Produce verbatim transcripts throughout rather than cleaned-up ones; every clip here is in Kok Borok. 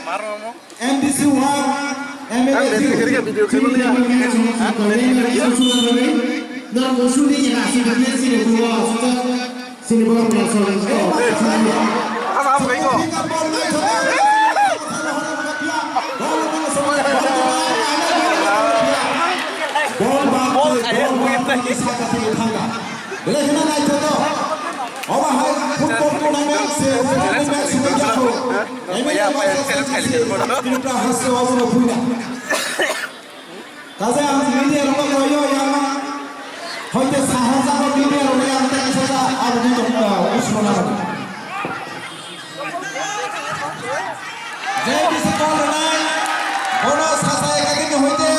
M D C one, M L A zero. Video khaibani ya. Nang usuli ya, si bani si ni buwa, si ni buwa, si ni buwa. Asam kai ko. Bol ba, bol ba, bol ba, bol ba. Belai kheno naithotok. Obo hai football tournament se, football match se jago. Eme ya, Tripura haste obo no phuina. Kaje ang media rok no koyo yang. Hoite saha jago media rok yang tei saja abo di tong usmo na. Je bisi bol rwnai, bono Sasa Academy hoite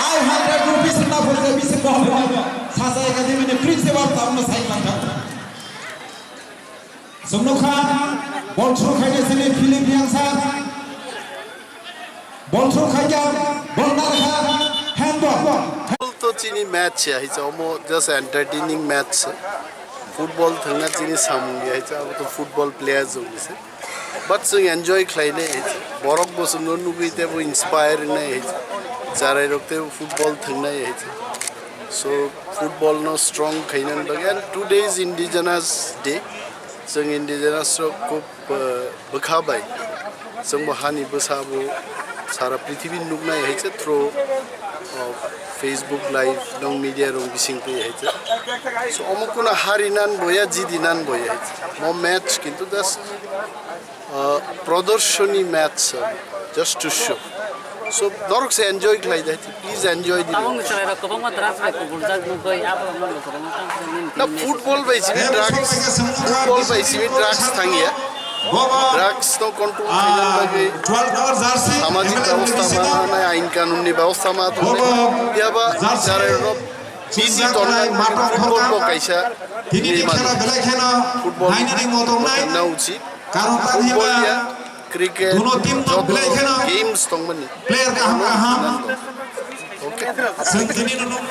five hundred rupees na pore je bisi bol rwnai. Sasa Academy ni principal tabno sign langkha. Sumnukha, bol throw khaide sini Philip Yangsar. Bol throw khaikha, bol narkha, handball. Bol to chini match ya, hicha omo just entertaining match. Football thangna chini samung ya, hicha abo to football players jong se. But chwng enjoy khlainai, hicha. Borok bo chwngno nugwi tebo inspire wngnai, hicha. Charai rok tebo football thangnai, hicha. So football no strong khainani bagwi and today is indigenous day. Chwng indigenous rok khub, uh, bwkha bai chwngbo hani bwsa bo sara prithibi nuknai hai se through, uh, Facebook live nong media rok bising twi hai se. So omo kuna hari nan boya jidi nan boya hai se. Mo match kintu just, uh, prodorshoni match, uh, just to show. So norok se enjoy khlai dai, please enjoy di. Tabuk ni chwrai rok kwbangma drugs bai kubuljak nugwi, abo rok no kwbangma tang khe nini Na football bai simi drugs, football bai simi drugs thangya. Drugs no control khaina bagwi samajik bebostha ma nai, ain kanun ni bebostha ma tongnai. Yaba chwrai rok busy tongnai, football bo kaisa nini mano. Football na uchi. Football ya, cricket, joto games tongmani. Player kaham kaham. Okay. Chwng tini no nung